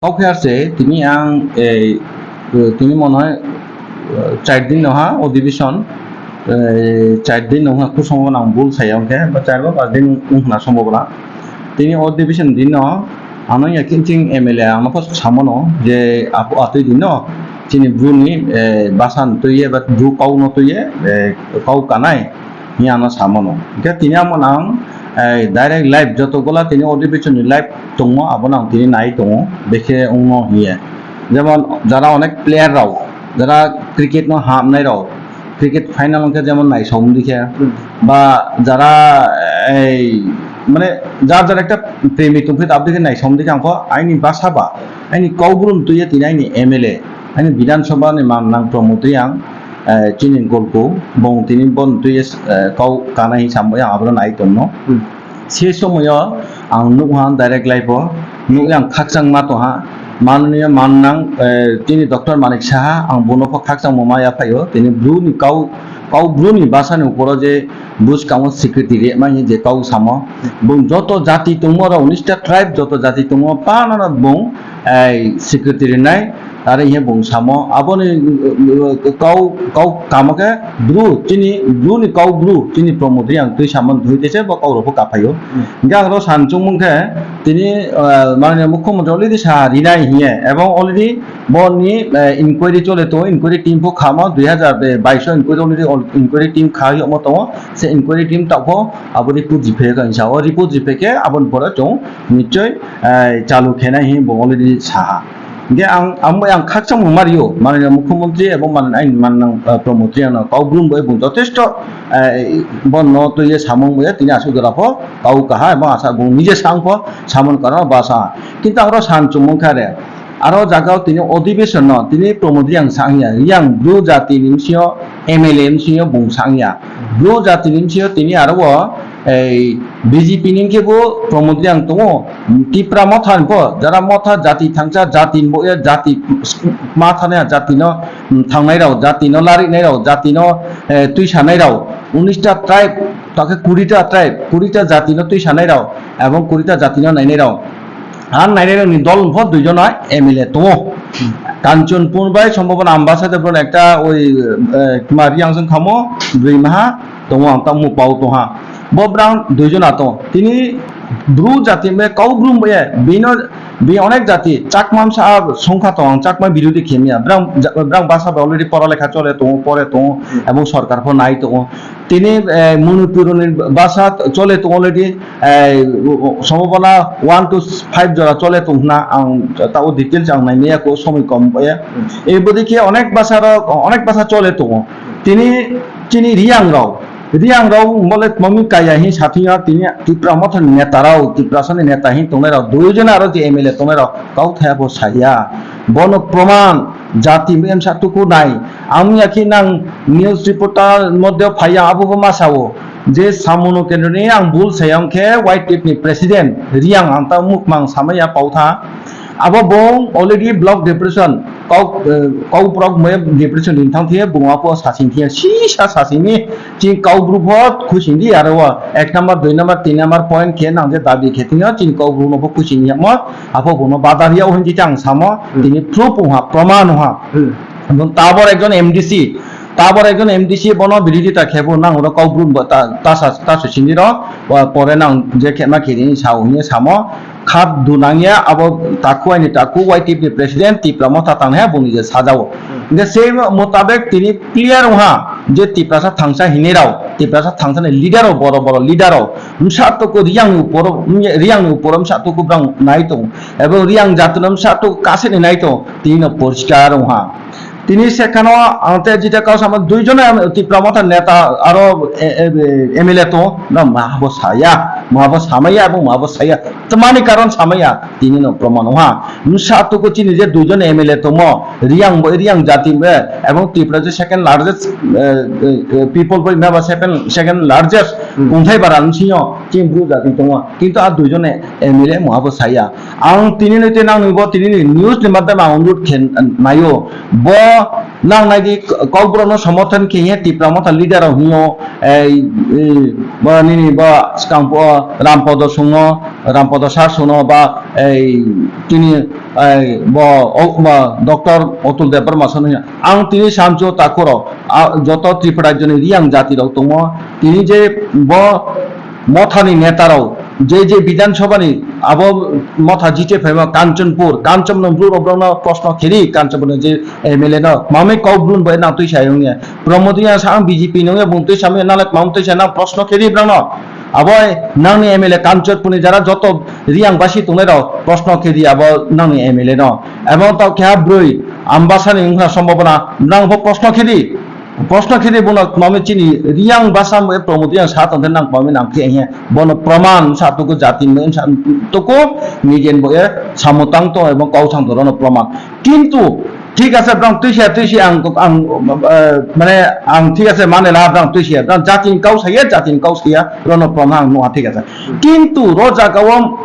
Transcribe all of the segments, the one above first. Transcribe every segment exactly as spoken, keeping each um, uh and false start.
Kok khe ar se tini ang, eh, tini mone hoi, eh, char din no ha o division, eh, char din no ha kusongo ang bul saya hwnkhe, ba char ba pas din wng khna sombo bwla. Tini o division din no ano ya kinching M L A ang no post samono je apo atwi din no chini bru ni, eh, basa twi ye ba bru kau no twi ye, eh, kau kanai. Ni ano samono. Hingke tini amo nang, eh, direct live joto gola tini audio bichon ni live tongmo abo nang tini nai tongo. Bekhe ongno hiye. Jemon jara onek player rok, jara cricket no hamnai rok, cricket final hingke jemon nai somdi khe, ba jara, eh, mane jar jar ekta premi tongphi abdi khe nai somdi khe angkho aini basa ba, aini kau brum tuye tini aini M L A, aini Bidhan Sabha ni man nang Pramod Reang, eh, chini golko, bong tini bon twi, eh, kau kanai hinwi sambai ang abono nai tongno. Hmm. Se somoyo ang nukha direct live o, nukya ang khakchangma tongha. Manoniya mannang, eh, tini Doctor Manik Saha, ang bono pho khakchangma maya phaio. Tini bru ni kau, kau bru ni basa ni uporo je buskang o secretary ma hinwi je kau samo. Bung joto jati tongmo rok, unis ta tribe joto jati tongmo, panana bung, eh, secretary nai. Are hiya bung samo, aboni, uh, uh, kau, kau kamo khe bru, chini bru ni kau bru, chini Pramod Reang twi samani thwi tese bo kau rok pho kaphaio. Hmm. Hingke ang ro san chungmung khe, tini, uh, mananiya mukhyamantri already sa rinai hiye, ebong already boni, uh, inquiry chole tongo, inquiry team pho khamo, dui hazar baish o inquiry already al-, inquiry team kha yokmo tongo, se inquiry team tabuk pho abo report riphaikha hinsa, o report riphaikhe aboni pore chwng nichoi, uh, chalu khenai hi bo already saha. Hingke ang, ang bai ang khakchangma mario, mananiya mukhyamantri ebong man-, aini mannang, eh, Pramod Reang no kau brum bai bung jotesto, eh, bono twi ye samung bai tini aswk jora pho kau kaha ebong asa bung nije sang pho samung karano basa. Kintu ang ro san chumung kha re, aro jaga o tini odhibeson no tini Pramod Reang sang ya, Reang bru jati ni bisingo M L A bisingo bung sang ya, bru jati ni bisingo tini aro o ei B J P ni khe bo Pramod Reang tongo, Tipra Motha ni pho, jara Motha jati thangsa, jati ni bo ya, jati ma thani ya, jati no, mm, thangnai rok, jati no larinai rok, jati no, eh, twi sanai rok, unis ta tribe, ta khe kuri ta tribe, kuri ta jati no twi sanai rok, ebong kuri ta jati no nainai rok. Ar nainai rok ni dol pho dui jona M L A tongo. Kanchanpur bai sombhobo Ambasa de bron ekta oi, eh, kma Reang song khamo, bwrwi maha, tongo ang tamo pau tongha. Bo brang duijon ato. Tini bru jati me kau brum ye bino bi onek jati Chakma msa songkha tong ang Chakma birodhi khemya. Brang ja-, brang basa ba already pora lekha chole tongo, pore tongo, ebong sorkar pho nai tongo. Tini, eh, Manipur ni basa chole tongo already, eh, sombhobona one to five jora chole tong hna ang tao details ang nai maya ko somoi kom ya. Ebo dikhe onek basa rok, onek basa chole tongo. Tini chini Reang rok, Reang rok mole mami kaya hi sathingya tini Tipra Motha ni neta rok, Tiprasa ni neta hi tongnai rok, dui jona aro je M L A tongnai rok, kau thaya bo saya. Bono proman jati mem sa tuku nai. Ang ya khi nang news reporter modde phaya abo bo ma sao. Je samuno kendro ni ang bul sayang khe Y T F ni president Reang ang ta mukmang samaya pautha. Abo bong already block depression, kau, eh, kau prok me depression ni thang thiye bung apo sasing thiye, sisa sasing ni ching kau group ho khusing di aro wa ek number, dui number, tin number point khe nang je dabi khe thiye ching kau group no bo khusing ya mo apo bono badar ya o hinji chang samo tini proof ha, proman ha. Hmm. Tabor ekjon M D C, tabor ekjon M D C bono birodita khebo nang oro kau group ta, ta sa, ta sasing di ro, wa pore nang je khema khiri ni sao hinye samo. Khat dunangya abo taku aini taku Y T F ni president Tipra Motha tangha boni je sajao. Hmm. Hingke se motabek tini clear wngha je Tiprasa thangsa hinwi rao, Tiprasa thangsa ni leader rao, boro boro leader rao, msa tuku Reang ni uporo, Reang ni uporo msa tuku brang nai tong, ebo Reang jatino msa tuku kasini nai tong, tini no poriskar wngha. Tini sekhano ang te jita kau sama dui jona Tipra Motha neta aro, e, e, M L A to, na ma bo saya, ma bo samaya, abo ma bo saya. Tamani karon samaya, tini no proman wngha. Msa tuku chini je dui jona M L A tomo, Reang bo, Reang jati bo, ebong Tipra je second largest, e, e, e, people bo, ma bo second, second largest Kungthai bara ni sino chini Bru jati tongo. Kintu a duijon M L A mo abo saya. Ang tini ni te nang ni bo tini ni news ni madhyam ang onurut khe naio. Bo nang nai di Kokborok no somorthon khe ye Tipra Motha leader rok hino ei, ei, bo nini bo skang po Rampodo Songno, Rampodo Sar Songno ba ei tini ei bo, o, bo Doctor Otul Debbarma Songno hino. Ang tini samcho takhoro, a, joto Tripura rajyoni Riang jati rok tongo. Tini je bo mothani neta rok, je je Bidhan Sabha ni abo motha jite phaima Kanchanpur, Kanchanpur ni bru rok no proshno kheri, Kanchanpur ni je M L A no, mami kok brun bai nang twi sai wngya. Pramod Riang sa ang B J P nungya bung twi samya nalek mam twi sa nang proshno kheri brang no. Abo nangni M L A Kanchanpur ni jara joto Riang basi tongnai rok proshno kheri abo nangni M L A no. Ebong tau keha brwi Ambasani wngkha sombhabona, nang bo proshno khedi. Proshno khedi bono mami chini Riang basa mo Pramod Riang sa tongkhe nang mami nang khe he bono proman sa tuku jati mo sa tuku nigen bo e samotang to ebong kau sang to rono proman. Kintu thik ase brang twi se twi se ang ang eh, mane ang thik ase mane la brang twi se brang jati ni kau saya jati ni kau saya rono proman ang nuha thik ase. Kintu ro jaga o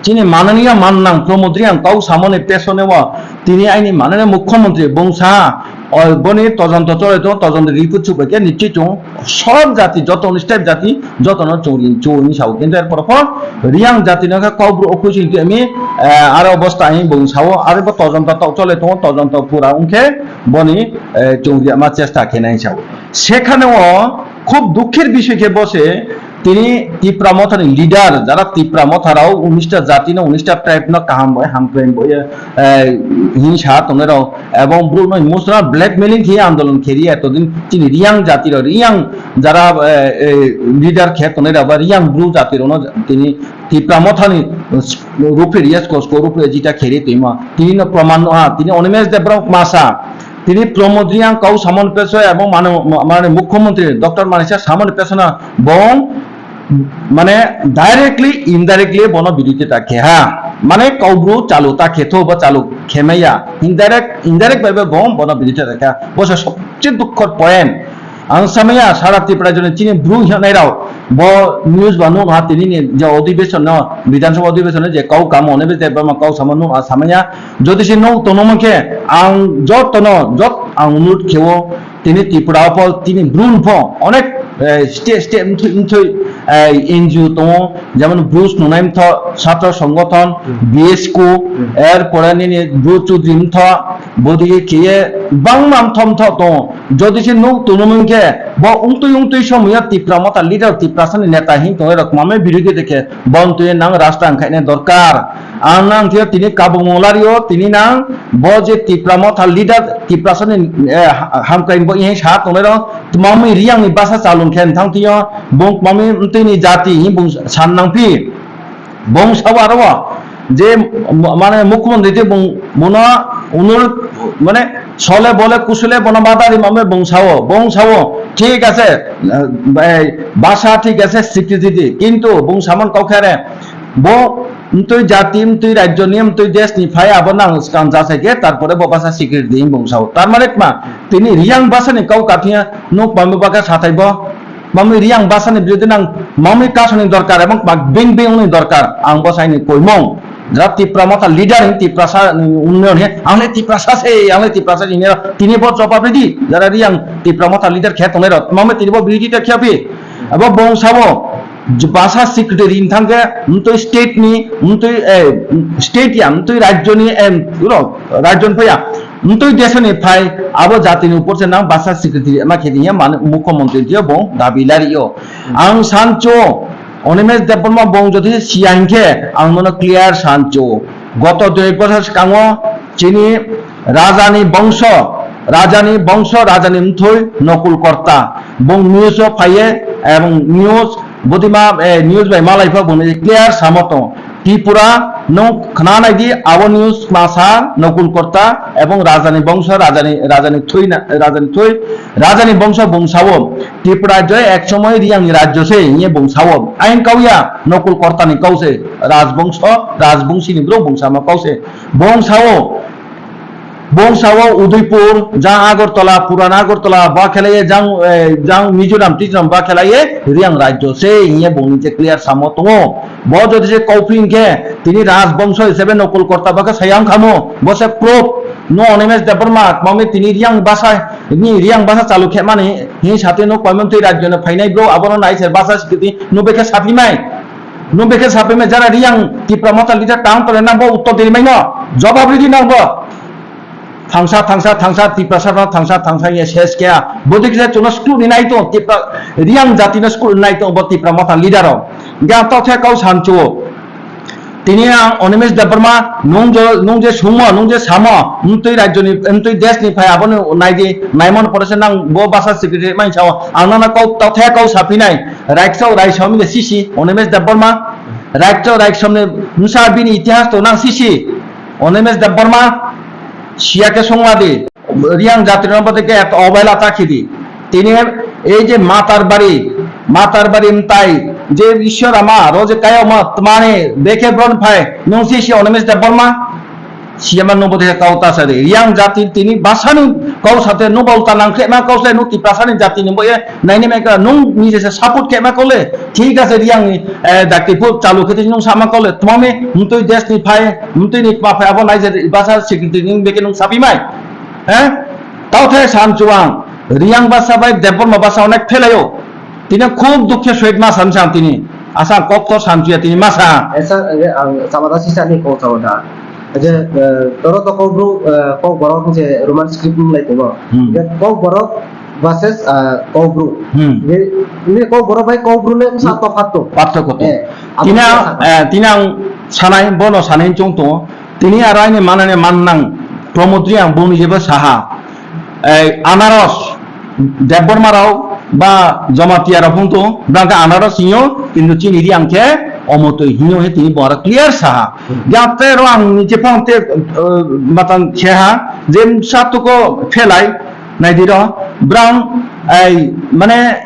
chini mananiya mannang Pramod Riang kau samani pesone o tini aini mananiya mukhyamantri bungsa o boni todonto chole tongo, todonto report chubaikhe nichoi chwng sob jati joto step jati jotono chwng ring chwng hinwi sao. Kintu er porokho Riang jatino khe Kokborok opposition twi ami, eh, aro obostha hinwi bung sao, aro bo todonto tok chole tongo, todonto pura wngkhe boni, eh, chwng riyama chesta khenai sao. Sekhane o khub dukhir bisoi khe bo se tini Tipra Mothani leader, jara Tipra Motha rao unista jati no, unista tribe no kaham bai, hamkrai bai, eh, hinsa tongnai rao, ebong bru no emotional blackmailing khe andolon kheri, etodin chini Riang jati rao, Riang jara, eh, eh, leader khe tongnai rao, ba Riang bru jati rao no tini Tipra Mothani, eh, rupri yes kosko rupri jita kheri timo. Tini no proman no ha, tini Animesh Debbarma masa, tini Pramod Riang kau samon peso ebong mane, mane mukhyamantri Doctor Manisha samon peso na bong mane directly indirectly bono birodita khe ha, mane kau bru chalu ta khe tho bo chalu khemaya indirect indirect bai bai bong bono birodita khe ha. Bo se sobche dukhor point. Ang samaya sara Tripura jone chini bru hinai rao bo news ba nuk ha tini ni je odhibeson no Bidhan Sabha odhibeson no je kau kamo ne be Debbarma kau samon nuk ha samaya. Jodi se nuk tono mangkhe ang joto no jot ang onurut kheo tini Tripura pho tini bru pho onek, eh, state state mthoi mthoi, eh, N G O tongo jemon bru nunai mtho chhatro songothon B S K, er pore nini bru chudri mtho bodike khiye bangma mtho mtho tongo. Jodi se nuk tono mangkhe bo ungtui ungtui somoyo Tipra Motha leader Tiprasani neta hin tongo rok mame birodhi dekhe bon twi nang rasta ang khaine dorkar. Ang nang thio tini kabung molario tini nang bo je Tipra Motha leader Tiprasa ni, eh, ha-, hamkrai bo yang sa tongnai rok twmami Riang ni basa chalung khe thang thio bung twmami mtwi ni jati hi bung san nang phi bung sabo aro je m-, mane mukhyamantri te bung muno unur mane sole bole kusule bono badari mame bung sao bung sao thik ase, eh, basa thik ase sikiti kintu bung samon kau khere bo mtwi jati, mtwi rajyo ni, mtwi desh ni phai abo nang swkang jasai khe, tarpore bo basa security hinwi bung sao. Tar mane tma, tini Riang basa ni kau kathia nuk mami baka sathai bo. Mami Riang basa ni birodhi nang mami kasoni dorkar ebong bak bing bing ni dorkar. Ang bo saini koimong. Jara Tipra Motha leader hin Tiprasa ni unnayon he, ang le Tiprasa se, ang le Tiprasa se, tini bo jobab ridi. Jara Riang Tipra Motha leader khe tongnai rok, mami tini bo birodhi ta khiya phi. Abo bung sao, basa secretary wng thang khe, mtwi state ni, mtwi, eh, state ya, mtwi rajyo ni, eh, ro, rajyo ni phaiya, mtwi desh ni phai, abo jati ni upor se nang basa secretary ma khe diya, mane mukhyamantri diya bung dabi lari yo. Ang sancho, Animesh Debbarma bung jodi siya hinkhe, ang mono clear sancho. Goto dui bosor swkango chini rajani bongso, rajani bongso, rajani mthoi Nokul Korta. Bung news o phaiye ebong news bodima, eh, news bai malai pha bung clear samo tongo. Tripura no khna nai di abo news masa Nokul Korta ebong rajani bongso, rajani, rajani thoi na, rajani thoi, rajani bongso bung sao. Tripura je ek somoy Riang ni rajyo se hinye bung sao. Ain kauya Nokul Korta ni kau se. Rajbongso, Rajbongsi ni bro bung sama kau se. Bung sao, Bongsa o Udaipur, jang Agartala, Puran Agartala, ba khelaiye jang, eh, jang Mizoram, Tichram ba khelaiye Riang rajyo se, hiye bongni je clear samo tongo. Bo jodi se kauphi hinkhe, tini Raj bongso hisabe nokol korta ba khe sayang khamo, bo se proof. No Animesh Debbarma, mami tini Riang basa, ni Riang basa chalu khe mani, hi sate no koimon twi rajyo no phainai bro, abono nai se basa sikiti, no bekhe sapi mai. No bekhe sapi mai, jara Riang Tipra Motha leader tang tole nang bo uttor diri mai no, jawab ridi nang bo. Thangsa, thangsa, thangsa, Tiprasa no thangsa, thangsa, ye ses kya. Bodi kisa chuna school ni nai tong, Tipra, Riang jati no school ni nai tong, bo Tipra Motha leader o. Ga to the kau sancho. Tini ang Animesh Debbarma, nung jo, nung je sungmo, nung je samo, mtwi rajyo ni, mtwi desh ni phai abo ni nai di, nai mon pore se nang bo basa secretary mai sao. Ang nana kau, to the kau sapi nai. Raiksa, raiksa mi de sisi, Animesh Debbarma. Raiksa, raiksa mi de msa bini itihas to nang sisi. Animesh Debbarma, siya khe songla di. Riang jatri no bode khe eto obela ta khidi. Tini ei je matar bari, matar bari mtai, je Ishwar ama, ro je kayama, tmani, bekhe bron phai, nung si si Animesh Debbarma, siya ma nung bode khe kau ta sa di. Riang jatri tini basani kau sate nung bau ta nang khe ma kau sai nung Tiprasani jatri ni boye, naini mai kha nung nije se support khe ma kole, thik ase Riang ni, eh, dakti phu chalu khe nung sama kole, tmani, mtui desh ni phai, mtui ni ma phai abo nai je basa secretary ni beke nung sapi mai. He? Tao the san chuang. Riang basa bai Debbarma basa onek phelaio. Tini khub dukhe soit ma san sang tini. Asa kok to san chuya tini masa. Esa, eh, ang sama da sisa ni kok sama da. Aje, eh, toro to kok bru, eh, kok borok je Roman script nung lai tongo. Hmm. Je kok borok versus, eh, kok bru. Hmm. Je, ini kok borok bai kok bru le sa to phat to. Phat to ko to. Eh, tini ang, eh, tini ang sanai, bono sanai chung tongo. Tini aro aini manani mannang Pramod Riang bongni jebo saha, ei, anaros, Debbarma rao ba Jamatia rao phung tongo, bwrang khe anaros hinyo, kintu chini Riang khe omotoi hinyo he tini bo aro clear saha. Hmm. Jate ro ang niche phang te, eh, matang khe ha, je sa tuko phelai, naidi ro, bwrang, ei, mane,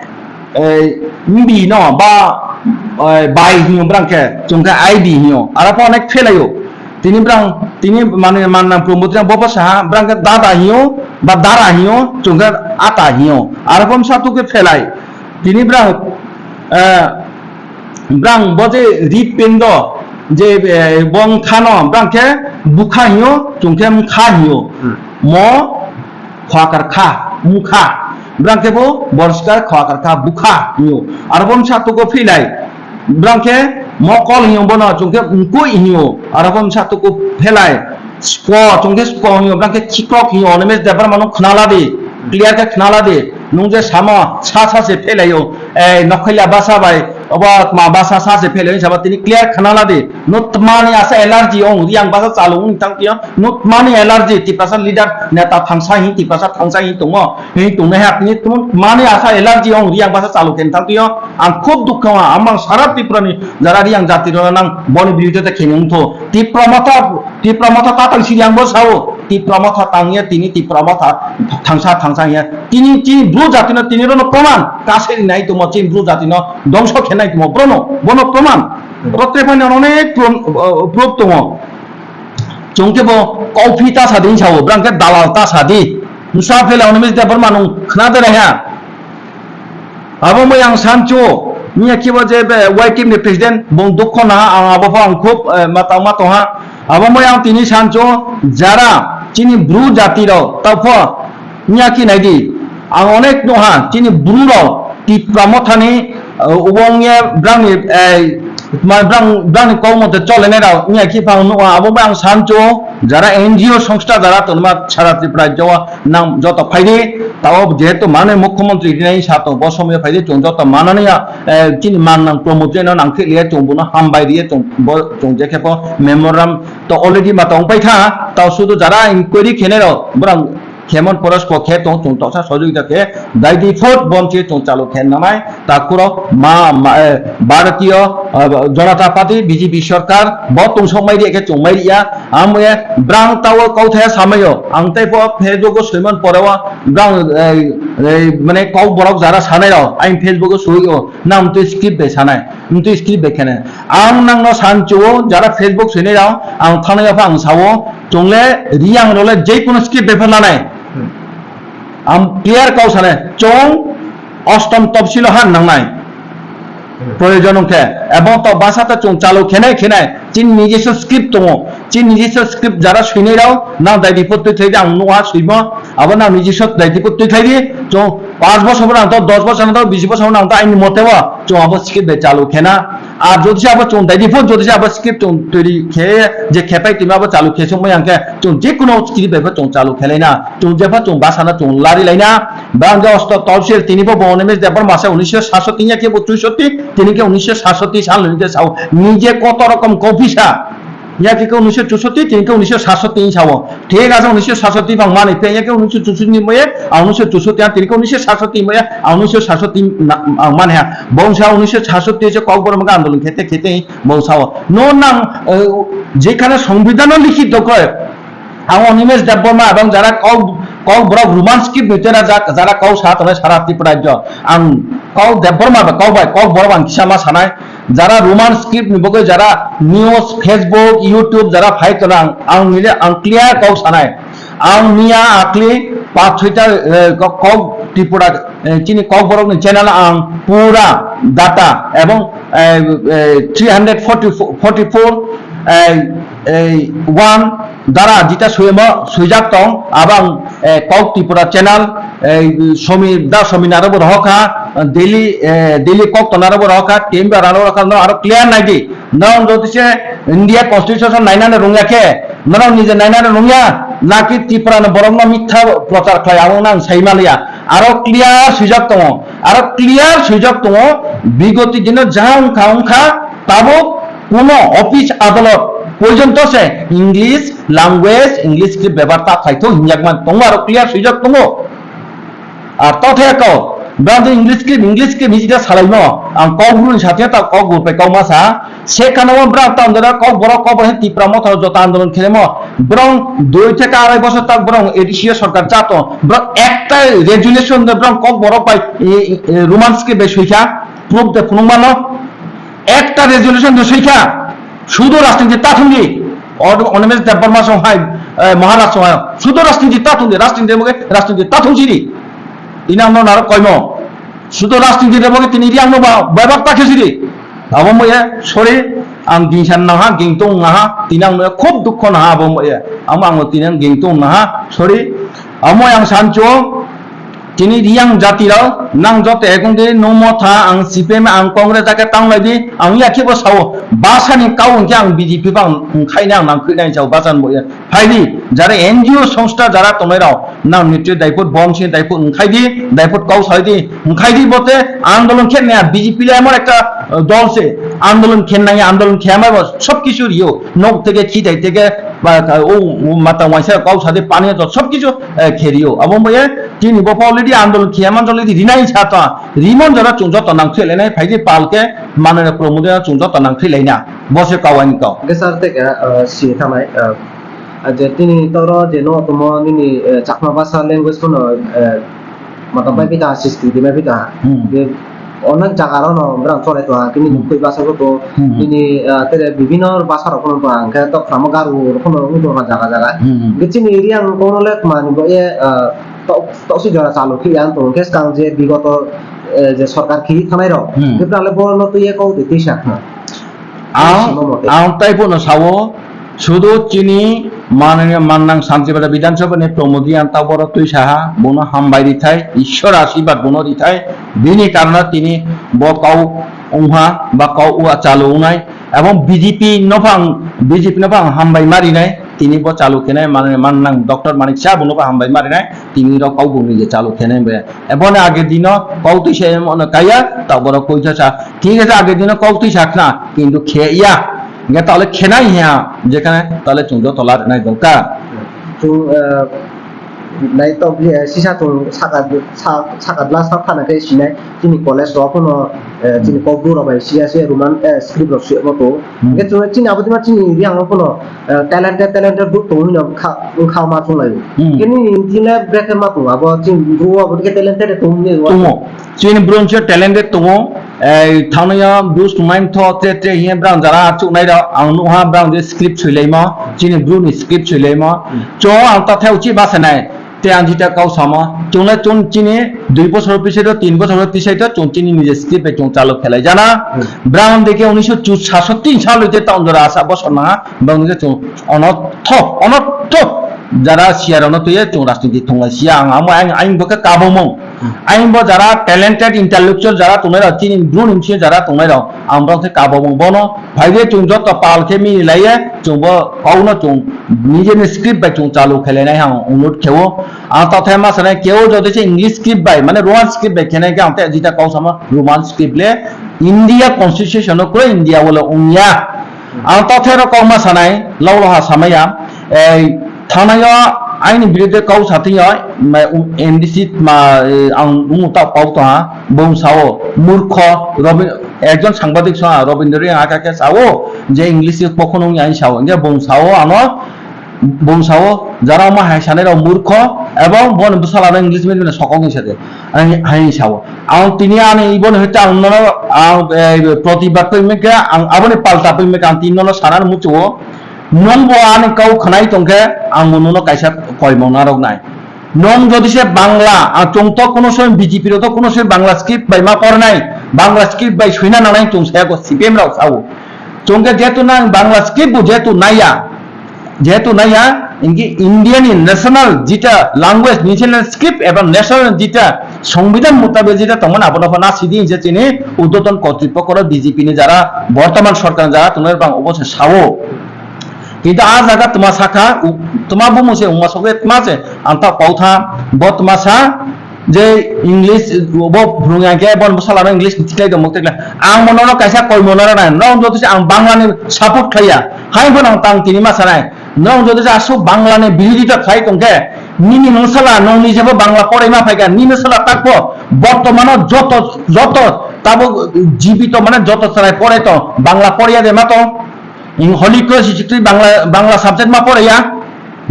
ei, mbi no ba, ei, bai hinyo bwrang khe, chwng khe I D hinyo, aro pho onek phelaio. Tini bwrang, tini mane mannang Pramod Riang bo bo saha, bwrang khe dada hinyo, ba dara hinyo, chwng khe ata hinyo. Aro pho msa tuke phelai. Tini bwrang, eh, bwrang bo je hripindo, je, eh, bong khano, bwrang khe bukha hinyo, chwng khe mkha hinyo. Hmm. Mo Khwakar kha, mkha. Bwrang khe bo borskar khwakar kha, bukha hinyo. Aro bo msa tuko phelai. Bwrang khe mokol hinyo bono, chwng khe mkui hinyo. Aro bo msa tuko phelai. Spo, chwng khe spo hinyo. Bwrang khe chikok hinyo. Animesh Debbarma no khna la di. Clear khe khna la di. Nung je samo, sa sa se phelaio. Ei, nokhaila basa bai. Obo ma basa sa se phelaio. Sabo tini clear khna la di. No tmani asa allergy ong. Riang basa chalu ong tang tiyo. No tmani allergy, Tiprasa leader, neta thangsa hin, Tiprasa thangsa hin tongo, hin tongnai ha, tini tmani asa allergy ong, Riang basa chalu khe thang tiyo, ang khub dukha ha, amang sara Tripura ni jara Riang jati rok nang boni biruddhe ta khe wng tho, Tipra Motha, Tipra Motha ta tang siri ang bo sao, Tipra Motha tang ya, tini Tipra Motha thangsa, thangsa ya, tini, tini bru jati no, tini rono proman, kaseri nai tongmo, tini bru jati no, dongso khe nai tongmo, brono, bono proman, rotre phani onek prom-, eh, proof tongo. Chwng khe bo kauphi ta sa di hinwi sao, bwrang khe dalal ta sa di. Nwsa phela hwnwi misa Debbarma nwng khna de raiha. Abo moi ang sancho, miya khibo je be Y T F ni president, bong dukho naha, ang abo pho ang khub, eh, matang ma tongha. Abo moi ang tini sancho, jara chini bru jati rok, tao pho, miya khi nai di. Ang onek nukha, chini bru rok, Tipra Mothani, eh, ubong ye brangni, eh, ma brang, brangni kok mote chole nai rok, miya khi phang nukha, abo bai ang sancho, jara N G O songstha jara tonma sara Tripura rajyo o nang joto phai di, tao jehetu mane mukhyamantri rinai sa tong, bo somoyo phai di, chwng joto manani ya, eh, chini man nang Pramod Riang no nang khe liya, chwng bono hambai riya, chwng bo, chwng je khe bo memorandum to already ma tong pai kha, tao sudu jara inquiry khe nai rok, borang Khemon Porosko khe tong chwng toksa sojogita khe, daidi fourth bomb se chwng chalo khe nanai, takhuro ma, ma, eh, Bharatiyo, Ah, Janata Party, B J P sorkar, bo tungsok mai riya khe chung mai riya. Ang maya brang tao kauthaya samayo. Ang tei bo Facebook o soimon pore o brang, eh, eh, mane kok borok jara sanai rok, ang Facebook o soi o, nang twi script bai sanai, twi script bai khenai. Ang nang no san chuo, jara Facebook soinai rok, ang thanai o pha ang sao, chungle riang role je kono script bai pha lanai. Ang clear kau sane, chong ostom topsilo han nangnai. Proyojon wngkhe, ebong to basa ta chong chalo khenai khenai, chini nijiswa script tongo, chini nijiswa script jara swinai rao, nang dai report twi khlai di, ang nuha swimo, abo nang nijiswa dai report twi khlai di, chong pas bosor nang to, dos bosor nang to, bis bosor nang to, aini mote bo, chong abo script bai chalo khena. Ar jodi se abo chwng daidi phone, jodi se abo script chwng twi khe je khepai twi ma abo chalu khe songma yang khe chwng je kono script bai pha chwng chalu khe laina, chwng je pha chwng basa na chwng lari laina. Bang je osto tolsel tini bo bo Animesh Debbarma se unisho satsoti ya khe bo chuisoti, tini khe unisho satsoti sal ni je sao ni je koto rokom kok bisa. Ya khe khe unisho chuisoti, tini khe unisho satsoti sao. Thik ase, unisho satsoti bang mani phe, ya khe unisho chuisoti ni moye, a unisho chuisoti, a tini khe unisho satsoti moye, a unisho satsoti na, ang mani ha. Bongsa unisho satsoti se Kokborok mokhe andolon khete khete bongsa o. No nang, eh, jekhane songbidhano likhito khe, ang Animesh Debbarma ebong jara Kok, Kokborok Roman script ni tera jak, jara kok sa tongnai sara Tripura rajyo. Ang Kok Debbarma ba Kok bai, Kokborok ang kisa ma sanai. Jara Roman script ni bagwi jara news, Facebook, YouTube jara phai tonang, ang nile ang clear kok sanai. Ang miya akli path soita, eh, kok, kok Tripura, eh, chini Kokborok ni channel ang pura data ebong, eh, eh, three hundred forty-four, forty-four, eh, eh, one dara jita soyemo soijak tong, abang, eh, Kok Tripura channel, eh, Somi da Somi naro bo rohokha, daily, eh, daily kok tonaro bo rohokha, temba rano rohokha, no aro clear naidi. Nang jodi se India Constitution nainani rungya khe, norok nije nainani rungya, naki Tripura ni borok no mitha prochar khlai, abo nang sai maliya. Aro clear swijak tongo, aro clear swijak tongo, bigoti dino jang kha wngkha, tabuk kuno office adalot porjonto se English language, English script bebar ta khaitho hinjakman tongo, aro clear swijak tongo. Ar tothe kau, brang je English script, English script hiji da salaimo, ang kok bru ni satya ta kok bru pe kau masa, se kana o brang ta andara kok borok kok borok Tipra motha jota andolon khelemo, brang dui theke arai bosor tak brang A D C o sorkar chato, brang ekta resolution de brang kok borok bai, e, e, Roman script bai suikha, proof de phunuk mano, ekta resolution de suikha, sudo rajniti ta thungdi, Od-, Animesh Debbarma song hai, eh, Maharaj song hai, sudo rajniti ta thungdi, rajniti de moge rajniti ta thung sidi. Ini ang no narok koimo. Sudo rajniti de moge tini ri ang no ba, bai bak ta khe sidi. Abo moye, sorry, ang gingsan naha, gingtong naha, tini ang no khub dukho naha abo moye. Amo ang tini ang gingtong naha, sorry. Amo ang sancho, tini riyang jati rao, nang joto ekong de no motha, ang C P M, ang Congress ake tang lai di, ang ya khe bo sao, basa ni kau hingke ang B J P bang, ang khai nang nang khui nai sao, basa ni bo ya. Phai di, jara N G O songstha jara tongnai rao, nang nitri daiput bom se daiput wngkhai di, daiput kau sai di, wngkhai di bote andolon khe naya B J P le emon ekta, eh, dol se, andolon khe naya, andolon khe amai bo sob kisu rio, nok teke, khitai teke, ba, o, o mata waisa kau sade pani to sob kisu, eh, khe rio. Abo bo ye, tini bo already andolon khe man joli di rinai sa ta, rimon jora chung joto nang khe lenai, phai di pal ke, manoi rok promo de chung joto nang khe lena, bo se kau ani kau. Hingke sir, tei keha, ah, si thangnai, ah, ah, je tini toro je no tomo nini, eh, Chakma basa language phano, eh, mata Hmm. pai pita, sisti di pai pita. Hmm. Je onek jaga rok no brang chole to ha, kini Hmm. koi basa ko to, Hmm. kini, ah, tere bibino basa rok phano to ha, hingke to kamo garu rok phano wng tong ha jaga jaga. Hmm. Hingke chini area ang kono le mani bo ye, ah, to, to si jora chalu khe yang tong hingke skang je bigoto, eh, je sorkar khe thanai rok. Hmm. Hingke brang le bo no twi ye kok de tisa. Ang, Sima mote. Ang tei bono sao, sudu chini manani mannang Santipada Bidhan Sabha ni Pramod Reang ta boro twi saha, bono hambai rithai, Ishwar ashirbad bono rithai, bini karona tini bo kau ungha ba kau ua chalu ungnai, ebong B J P no phang, B J P no phang hambai marinai, tini bo chalu khenai manani mannang Doctor Manik Saha bono bo hambai marinai, tini rok kau bungni je chalu khenai be. Eboni age dino kok twi se mono kaya, ta borok koi sa sa. Thik ase age dino kok twi sa khna, kintu khe ya. Nge tale khenai ya, jekhane tale chung joto la rinai dongka. Chung, eh, Nai to, eh, sisa chung saka, sa-, saka glass ta phana khe sinai chini college rok phano, eh, chini kok bru rok bai siya se Roman, eh, script rok suyamo to. Hmm. Hingke chung chini abo dima chini yang phano, eh, talented, talented bru tong hino kha, kha ma chung lai. Hmm. Kini chini bracket ma tong abo chini bru abo ke talented tong ni. Tongo. Chini bru se talented tongo. Ei, thangnaio bru swngmani tho, tre, tre hiya brang jara achuk nai rok, ang nukha brang je script swilaima, chini bru ni script swilaima. Hmm. Cho ang ta thai uchi ba sanai. Te ang jita kau sama, chwngno chwng chini dui bosor pisaito, tin bosor pisaito, chwng chini nije script bai chwng chalu khelai jana. Hmm. Brang deke unisho chusasho tin salo je town jora asa bosor na, brang deke chwng onotho, onotho jara siya rokno tuye chwng rajniti thunglai siya ang, amo ang, ang boke kabomung. Hmm. Ang bo jara talented intellectual jara tongnai rok, chini bru ni bisi jara tongnai rok, ang brang se kabomung bono, phai je chwng joto pal khe mini laiye, chwng bo kau no chwng nijeni script bai chwng chalu khelai nai ang onurod khewo. Ang tathai ma sanai keo jodi se English script bai, mane Roman script bai khenai khe ang te jita kau sama Roman script le India constitution o koi India wala ongya. Ang tathai ro kau ma sanai, lau laha samaya, ei, thanayo aini birudhe kau sathingyo, ma, um, N D C ma, eh, ang umu ta kau ta, bong sao, murkho, Robin-, ekjon sangbadik sa, Robindra Reang aka khe sao, je English pokhono ongya sao, hingke bong sao ano, Bung sao, jara ma hai sanai rok murkho, ebong boni bwsala no English medium ni sokok ni sade. Ang hai sao. Ang tini ani iboni hwte ang nono, ang, eh, protibad pemike, ang aboni palta pemike, ang tini nono sana muchuo. Nung bo ani kau khnai tongkhe, ang bo nono kaisa koimong narok nai. Nung jodi se Bangla, ang chwng to kuno soy B J P rok to kuno soy Bangla script bai ma pornai, Bangla script bai suina nangnai chwng saya go C P M rok sao. Chwng khe jehetu nang Bangla script bo jehetu naiya, jehetu naiya, inki India ni national jita language, national script eba national jita songbidan mutabek jita tongmani abono pha na sidi hinse chini urdhotton kortripokko rok B J P ni jara bortoman sorkar ni jara tongnai bang obo se sao. Kintu a jaga tma sakha, u-, tma bumung se wngma sogwi tma se ang ta kau tha, bo tma sa, je English bo phwrwng ya khe, bo bwsala no English ni tikhlai tongmo tikhlai. Ang bo nono kaisa koi mano rw nai, nono joto se ang Bangla ni support khlai ya. Hai phano ang tang tini ma sanai. Nono joto se aswk Bangla ni birodita khlai tong khe, nini nwng sala nwng ni jebo Bangla porai ma phai kha, nini sala tak bo bortomano joto, joto tabuk jibito mane joto chwrai porai tong, Bangla porai ya de ma tong. Ing Holy Cross history Bangla, Bangla subject ma porai ya.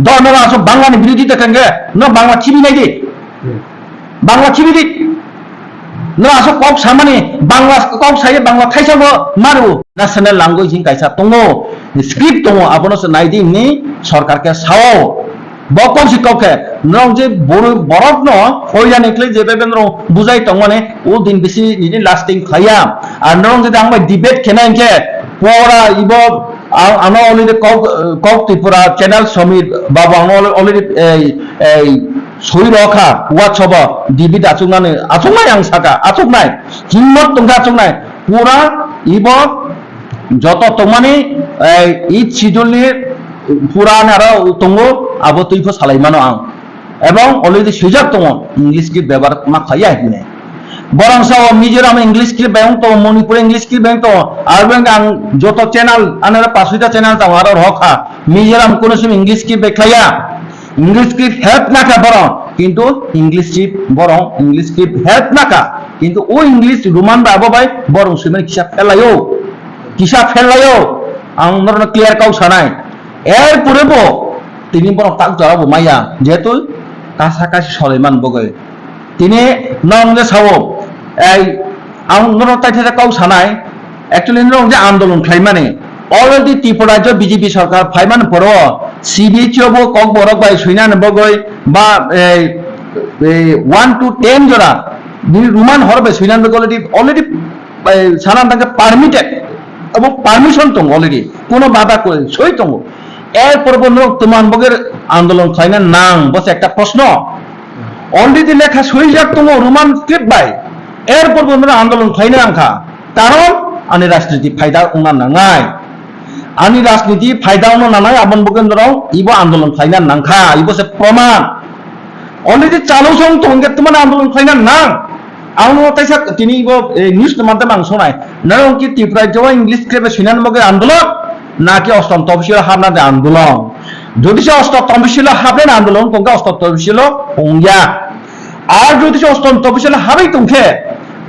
Do no aswk Bangla ni birodita khe, no Bangla khibi nai di. Bangla khibi di. No aswk kok samani, Bangla kok saye Bangla thaisa bo maru. National language hin kaisa tongo, script tongo, abono se nai di ni sorkar khe sao. Bo kok si kok khe, norok je boro-, borok no hoira ni khlai je bebeng rok bujai tongmani, o din bisi nini lasting khaya. Ar norok jodi ang bai debate khena hinkhe, pora ibo ang, ano already kok, kok Tripura channel Samir babu ang already, ei, ei, soi rokha, WhatsApp o debate achuknani, achuknai ang saka, achuknai. Himmot tongkha achuknai. Pura ibo joto tongmani, ei, eighth schedule ni pura ani aro tongo, abo twi pho salai mano ang. Ebong already swijak tongo, English script bebohar ma khaiya hinwi. Borok sao Mizoram English script bai wng tongo, Manipur English script bai wng tongo, aro beng ang joto channel, ani aro paswita channel tongo, aro rokha. Mizoram kuno sim English script bai khaiya. English script help nakha borok, kintu English script borok English script help nakha, kintu o English Roman bai abo bai borok swimani kisa phelaio, kisa phelaio, ang norokno clear kau sanai. Er pore bo tini borok tak jora bo maya, jehetu kasa kasi solaiman bogoi. Tini norok je sao, ei, ang norok tai thajak kau sanai, actually norok je andolon khlaimani, already Tripura rajyo B J P sorkar phaimani poro C B H O bo kokborok bai suinani bagwi ba, ei, ei, one to ten jora nini Roman hor bai suinani bagwi already, already, ei, sana tangkhe permitted, abo permission tongo already, kuno bada kwrwi soi tongo. Er pore bo norok twman bagwi andolon khlaina nang, bo se ekta proshno. Already lekha swijak tongo Roman script bai. Er pore bo norok andolon khlaina nang kha. Karon ani rajniti phaida wngna nangnai. Ani rajniti phaida wngna nangnai, aboni bagwi norok ibo andolon khlaina nang kha. Ibo se proman. Already chalo song tong khe twmani andolon khlaina nang. Ang no taisa tini bo, eh, news ni madhyam ang sonai. Nang ki Tripura rajyo English khe be suinani bagwi andolon, na ki ostom topsil habna de andolon. Jodi se osto tombisilo haben andolon tongkha, osto tombisilo ongya. Ar jodi se osto tombisilo habai tongkhe,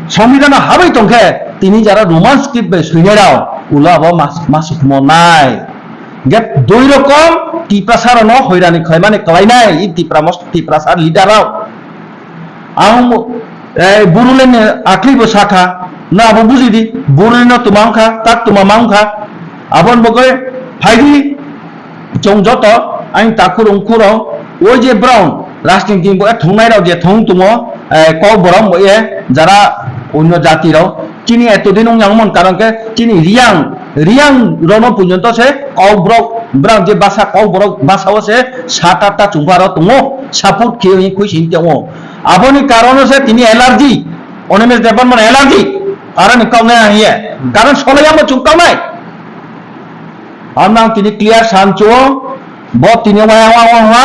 songbidhano habai tongkhe, tini jara Roman script bai suinai rao, ulo abo mas-, masuk monai. Ge dui rokom Tiprasa rano hoirani khlaimani klainai, i Tipra mos-, Tiprasa leader rao. Ang, eh, Buruleni akhlibo sakha, na abo bujidi, Buruleno tuma wngkha, tak tuma ma wngkha. Aboni bagwi phaidi, chwng joto, ang takhurung khurung, oi je brown, rajniti bo thungnai rok je thung tungo, eh, kok borok bo ye, jara onyo jati rok, chini etodin wng yang mon karon khe, chini Riyang, Riyang rono punjonto se, kok borok, brown je basa, kok borok basa o se, sat atta chungpa rok tongo, support khe wngwi khuisin tongo. Aboni karono se tini allergy, Animesh Debbarma allergy, aroni kaunai ang ye. Hmm. Karon solai amo chuk kaunai. Amno ang tini clear sancho, bo tini waya wa wa wa,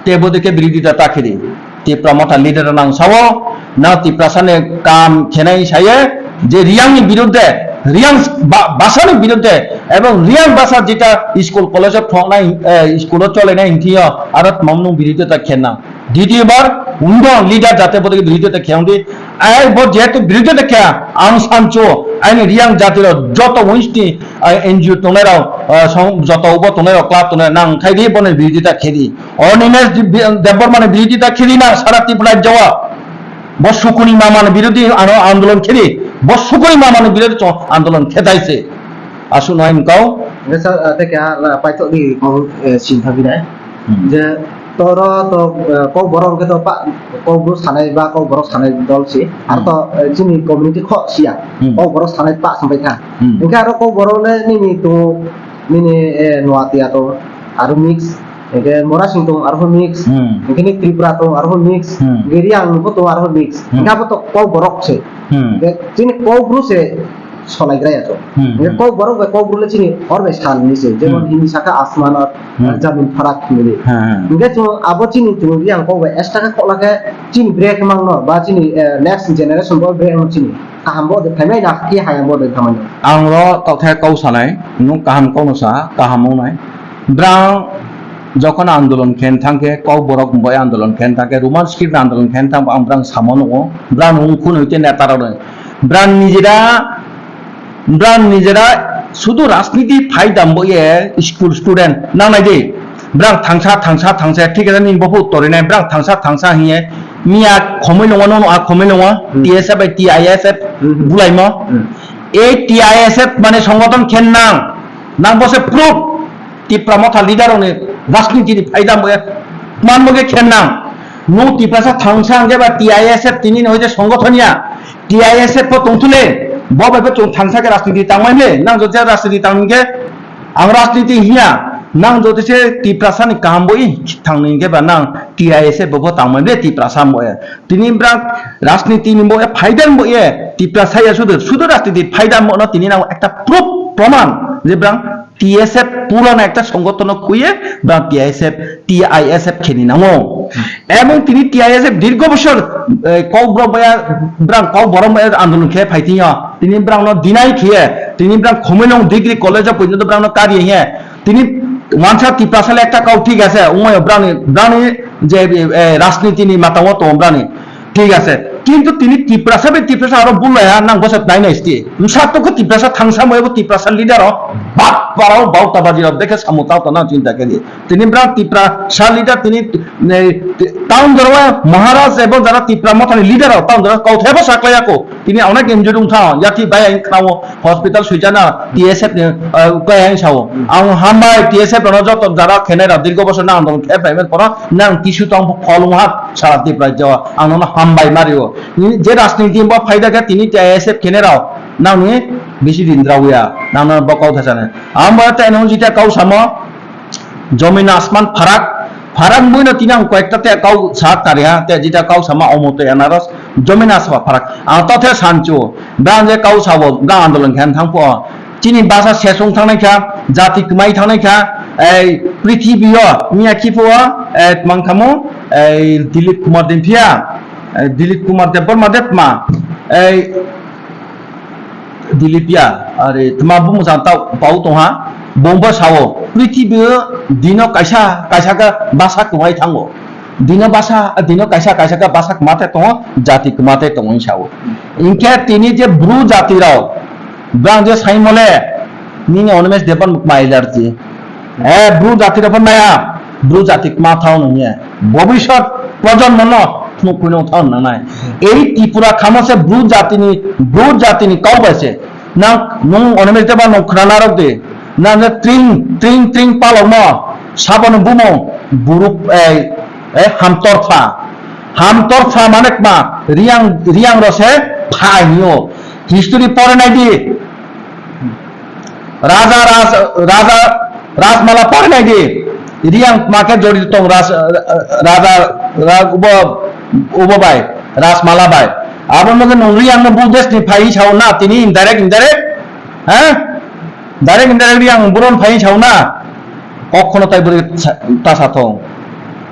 te bo deke birodita ta khiri. Tipra Motha leader nang sao, na Tiprasa ne kam khenai saye, je Riyang ni birudde, Riyang ba-, basa ni birudde, ebong Riyang basa jeta school college o phongnai, eh, school o cholenai hingthiyo, aro mamnung birodita khenang. Ditiyo bar, undo leader jate bote birodita kheyang di. Ai bo jehetu birodita kheya, ang sancho, aini Riyang jati rok joto wings ni, ai N G O tongnai rok, ah, song, joto ubo tongnai rok, club tongnai rok, nang khai di, bono birodita khe di. Animesh Deb-, Debbarma ni birodita khe di na, sara Tripura rajyo o. Bo sukuni mama ni birodhi ano andolon khe di. Bo sukuni mama ni birodhi chong andolon khe dai se. Aswk no ang kau. Nge sa, ah, tei keha, ah, paithak ni kok, eh, sintha binai. Hmm. Je toro to, eh, kok borok hwnkhe to pa, kok bru sanai ba kok borok sanai dol si. Ar Hmm. to, eh, chini community kho siya. Hmm. Kok borok sanai pa sampai kha. Hmm. Hwnkhe aro kok borok le nini to, nini, eh, Noatia to aro mix. Hwnkhe Morasing to aro mix. Hmm. Hwnkhe ni Tripura to aro mix. Hmm. Hwnkhe Riyang bo to aro mix. Hmm. Hwnkhe abo to kok borok se. Hmm. Hwnkhe chini kok bru se solaigraya to. Hmm, Hingke hmm. Kok borok bai kok bru le chini hor bai sal hinwi se. Jemon Hmm. Hindi saka asman ar Hmm. jamin farak hinwi. Hmm, hmm. Hingke chwng abo chini chwng yang kok bai extra khe khokla khe chini break mangno ba chini, eh, next generation bo break no chini. Kaham bo de thaimai na ki hayang bo de thaimai. Ang ro tokthai kok sanai, nwng kaham kokno sa, kaham wngnai. Brang jokhon andolon khen thangkhe, kok borok bai andolon khen thangkhe, Roman script andolon khen thangkhe ang brang samo nukgo. Brang nwng khun hwite neta rok. Brang nijera, brang nijera sudu rajniti phaidam bo ye school student nangnai de. Brang thangsa, thangsa, thangsa, thik ase nini bophor torinai, brang thangsa, thangsa hiye miya khomoi longo, nono a khomoi longo, Hmm. T S F bai T I S F Hmm. bulaimo. Hmm. Ei T I S F mane songothon khen nang, nang bo se proof. Tipra Motha leader rokni rajniti ni phaida mo man mo khe khen nang. Nwng Tiprasa thangsa hwnkhe ba T I S F tini ni hoite songothon ya. T I S F bo tongthule, bo bai bo chwng thangsa khe rajniti tangmani le, nang jodi rajniti tang hwnkhe ang rajniti hiya, nang jodi se Tiprasa ni kaham bo i thang ni hwnkhe ba nang T I S F bo bo tangmani le Tiprasa mo ya. Tini brang rajniti ni bo e phaida bo e Tiprasa ya sudu, sudu rajniti phaida mo no tini nang ekta proof proman je brang T S F purana ekta songothon no khuye, brang T I S F, T I S F kheni nango. Ebong tini T I S F dirgo bosor, eh, kok borok baya, brang kok borok baya andolon khe phai tini yo. Tini brang no deny khiye, tini brang Khumulwng Degree College o poito brang no kari he. Tini wansa Tiprasa le ekta kok thik ase, umay brang ni, brang ni je, eh, rajniti ni mata o to brang ni. Thik ase, kintu tini Tiprasa bai Tiprasa aro bulai ha nang bwsa nai nai sti. Msa to khe Tiprasa thangsa mo ebo Tiprasa leader o bat parao bauta baji rok dekhe samu tao to nang chinta khe di. Tini brang Tiprasa leader tini, ne, town jora Maharaj ebo jara Tipra Mothani leader o town jora kau thebo saklai ako. Tini onek injured wng tha, yati bai ang khnao hospital swijana T S F ni, eh, ukai ang sao. Ang hambai T S F no joto jara khenai rok dirgo bosor na andolon khe paimen pora nang kisu tong pholung ha sara Tipra jo. Ang nono hambai mario. Nini je rajniti bo phaida khe tini T I S F khene rao nangni bisi din rao ya. Nangno bo kau thasane. Ang bo ta nang jita kau samo jomin asman pharak. Pharak buino tini ang koyekta te kau sa tari ha. Te jita kau sama omo te anaros jomin asma pharak. Ang to the sancho. Bang je kau sabo ga andolon khen thangpo. Chini basa sesong thangnai kha, jati kwmai thangnai kha, ei prithibi o miya khipo o, eh, tmang khamo, ei Dilip Kumar Dempia, eh, Dilip Kumar Debbarma de tma, ei Dilip ya, are tma bumung jang tau pau tong ha, Bongbo sao, prithibi o dino kaisa, kaisa khe basa kwmai thango. Dino basa, dino kaisa, kaisa khe basa kwma tei tongo, jati kwma tei tongo hinwi sao. Hinkhe tini je Bru jati rok, bwrang je saimole, nini Animesh Debbarma kwma allergy. Eh, Bru jati rok phan maya, Bru jati kwma thao nungya. Bobisot projonmo no phunuk phunuk thao nangnai. Ei Tripura khamo se Bru jatini, Bru jatini kau bai se. Nang nung Animesh Debbarma nung khna narok de. Nang je tring, tring, tring palokmo. Saboni bumung. Buruk, eh, eh, hamtorpha. Hamtorpha mane kma. Riang, riang ro se pha hinyo. History pore nai di. Raja, Raj-, Raja, Rajmala pore nai di. Riang kma khe jori tong Raj-, Raja, Raj-, ubo, ubo bai. Rajmala bai. Abo no nung Riang no Buddhist ni phai sao na tini indirect, indirect. Ha? Direct, indirect Riang buron phai sao na. Kokhono tai bwrwi sa-, ta sa thong.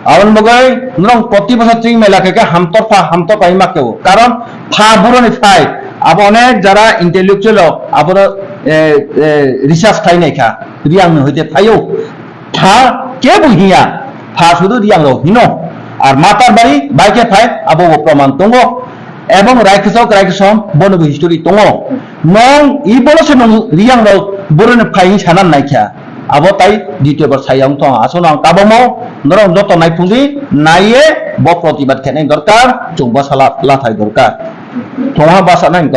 Aboni bagwi norok proti bosor tring mela khe khe hamtor pha, hamtor pai ma kebo. Karon pha buroni phai. Abo onek jara intellectual rok abo, eh, eh, research khai nai kha. Riang ni hoite phaio. Pha kebo hiya. Pha sudu Riang rok hino. Ar Matar Bari bai khe phai abo bo proman tongo. Ebong Raikasok, Raikasom bono bo history tongo. Nong i bono se nong Riang rok buroni phai sana nai kha. Abo tai ditiyo bar saya wng tong. Aswk no ang kabamo norok joto naiphung di, naiye bo protibad khainai dorkar, chwng bwsa la-, lathai dorkar. Thongha bwsa nai.